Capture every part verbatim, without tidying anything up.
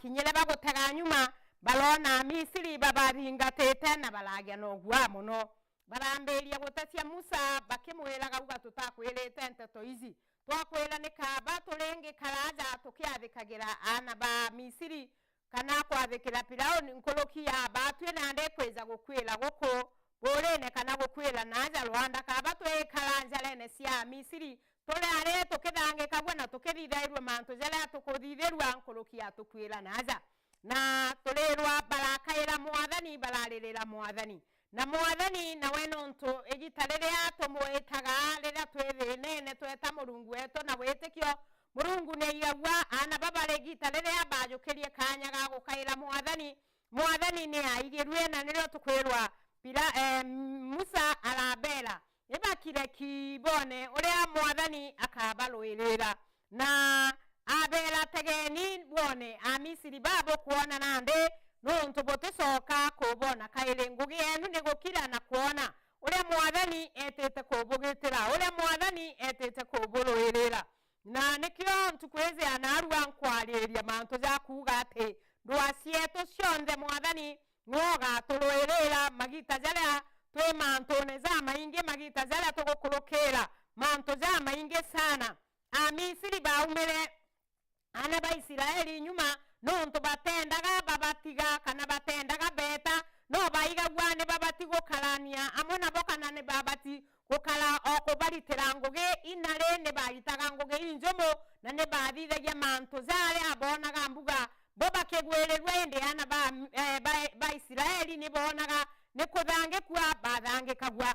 Inyire bagutega nyuma, barona Amisiri babathingatite na baragia na ugua mono. Barambiria gutetia Musa, bakimwiraga, "Uga tutakwirite nteto ici? Twakwira ni kaaba turingikara aja tukiathikagira aana ba Misiri, kana kwathikira Firauni nkuruki ya baatwi nandi kwija gukwira guku buurine kana gukwira naaja rwanda? Kaaba twikara njarene cia Misiri, turi ari tukithangikagua na tukithithairua mantu jaria tukuthithirua nkuruki ya tukwira naaja?" Na turirwa barakaira Mwathani, bararirira Mwathani. Na Mwathani nawe nontu igita riria tumwitaga, riria twi thiinene, tweta Murungu wetu na witikio, Murungu ni aigagua aana baba igita riria bajukirie kaanya ga gukaira Mwathani. Mwathani ni aigirue, na nirio tukwirwa Pira-, eh, Musa arabera, ibakire ki bone uria Mwathani akabaruirira. Na abera, "Tegeni bwone, Amisiri babukwona nandi, nontu buticoka kubona kairi. Ngugi yenu ni gukira na kwona uria Mwathani etite kubugitira, uria Mwathani etite kuburuirira." Na nikio ntuku iji ya naarua nkwariria mantu ja kuuga ati ndwaa cietu cionthe Mwathani niwe ugaturuirira magita jaria twi mantune jamaingi, magita jaria tugukurukira mantu jamaingi sana. Amisiri baumire aana ba Israeli nyuma, nontu batendaga babatiga kana batendaga beeta, no baigagua ni babati gukarania amwe nabo, kana ni babati gukara o kubaritira ngugi. Inari ni baritaga ngugi injumu, na ni bathithagia mantu jaria boonaga mbuga bo bakigwirirua, indi aana ba, eh, ba, ba Israeli ni boonaga ni kuthangikua bathangikagua.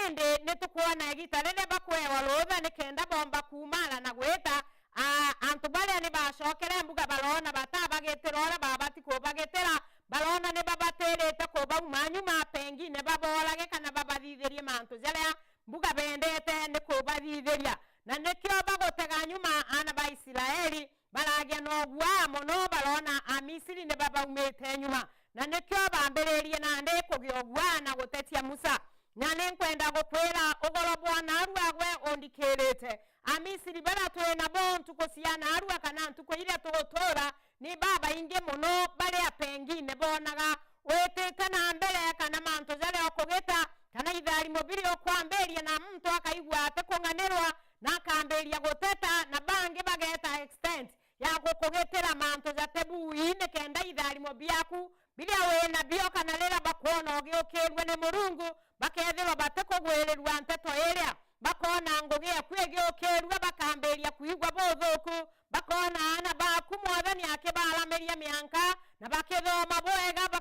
Indi ni tukwona igita riria bakwewa ruutha nikenda boomba kuumara na gwita, a, antu baria ni baacokere mbuga baroona batabagitira uria babati kubagitira, baroona ni babatirite kubauma nyuma pengine baboorage kana babathithirie mantu jaria mbuga bendete ni kubathithiria. Na nikio bagutega nyuma aana ba Israeli, baragia na uguaa mono, baroona Amisiri ni babaumite nyuma, na nikio bambiririe nandi kugia uguaa na gutetia Musa. Na ni nkwenda gukwira ugoro bwa naarua gwe undikirite. Amisiri baria twi nabo ntuku cia naarua kana ntuku iria tugutuura ni babaingi mono, baria pengine boonaga witite na mbere kana mantu jaria ukugita kana itharimo biria ukwambiria na muntu akaigua atikung'anirwa na akambiria guteta, na bangi bageeta extent ya gukugitira mantu jate bui nikenda itharimo biaku biria wi nabio kana riria bakwona ugiukirua ni Murungu, bakethirwa batikugwirirua nteto iria. Bakoona ngugi yaku igiukirua, bakambiria kwigua buthuku, bakoona aana baaku Mwathani akibaramiria mianka na bakithoma bwega.